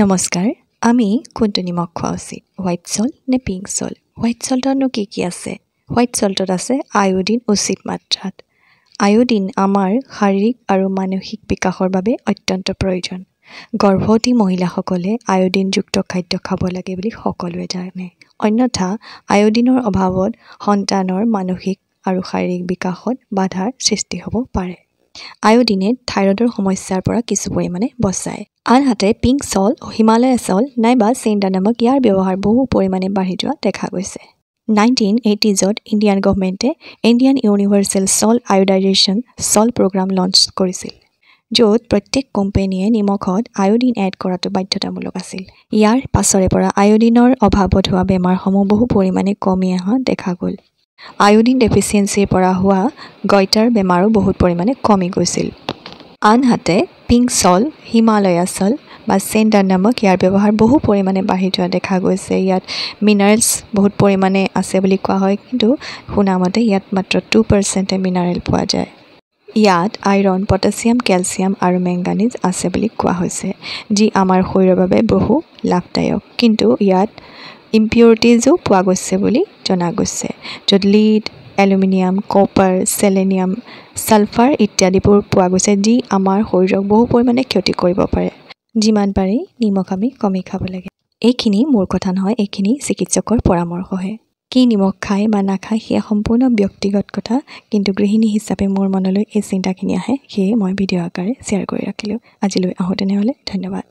নমস্কাৰ। আমি কোনটো নিমখ খোৱা উচিত, হোৱাইট চল্ট নে পিংক চল্ট? হোৱাইট চল্টতনো কি কি আছে? হোৱাইট চল্টত আছে আয়ডিন উচিত মাত্ৰাত। আয়ডিন আমাৰ শাৰীৰিক আৰু মানসিক বিকাশৰ বাবে অত্যন্ত প্ৰয়োজন। গৰ্ভৱতী মহিলাসকলে আয়ডিনযুক্ত খাদ্য খাব লাগে বুলি সকলোৱে জানে, অন্যথা আয়ডিনৰ অভাৱত সন্তানৰ মানসিক আৰু শাৰীৰিক বিকাশত বাধাৰ সৃষ্টি হ'ব পাৰে। আয়ডিনে থাইৰয়ডৰ সমস্যাৰ পৰা কিছু পৰিমাণে বচায়। আনহাতে পিংক চল্ট, হিমালয়া চল্ট নাইবা চেণ্ডা নামক ইয়াৰ ব্যৱহাৰ বহু পৰিমাণে বাঢ়ি যোৱা দেখা গৈছে। 1980ত Indian গভমেণ্টে Indian Universal Salt Iodization Salt Program launch কৰিছিল, য'ত প্ৰত্যেক কোম্পেনীয়ে নিমখত আয়ডিন এড কৰাটো বাধ্যতামূলক আছিল। ইয়াৰ পাছৰে পৰা আয়ডিনৰ অভাৱত হোৱা বেমাৰসমূহ বহু পৰিমাণে কমি অহা দেখা গ'ল। আয়ডিন ডেফিচিয়েঞ্চিৰ পৰা হোৱা গইটাৰ বেমাৰো বহুত পৰিমাণে কমি গৈছিল। আনহাতে পিংক চল্ট, হিমালয়া চল্ট বা চেণ্ডা নামক ইয়াৰ ব্যৱহাৰ বহু পৰিমাণে বাঢ়ি যোৱা দেখা গৈছে। ইয়াত মিনাৰেলছ বহুত পৰিমাণে আছে বুলি কোৱা হয়, কিন্তু শুনামতে ইয়াত মাত্ৰ 2%-হে মিনাৰেল পোৱা যায়। ইয়াত আইৰণ, পটাছিয়াম, কেলছিয়াম আৰু মেংগানিজ আছে বুলি কোৱা হৈছে, যি আমাৰ শৰীৰৰ বাবে বহু লাভদায়ক। কিন্তু ইয়াত ইম্পিউৰিটিজো পোৱা গৈছে বুলি জনা গৈছে, য'ত lead, aluminium, copper, selenium, sulphur ইত্যাদিবোৰ পোৱা গৈছে, যি আমাৰ শৰীৰক বহু পৰিমাণে ক্ষতি কৰিব পাৰে। যিমান পাৰি নিমখ আমি কমি খাব লাগে। এইখিনি মোৰ কথা নহয়, এইখিনি চিকিৎসকৰ পৰামৰ্শহে। কি নিমখ খায় বা নাখায় সেয়া সম্পূৰ্ণ ব্যক্তিগত কথা, কিন্তু গৃহিণী হিচাপে মোৰ মনলৈ এই চিন্তাখিনি আহে, সেয়ে মই ভিডিঅ' আকাৰে শ্বেয়াৰ কৰি ৰাখিলোঁ। আজিলৈ আহোঁ তেনেহ'লে, ধন্যবাদ।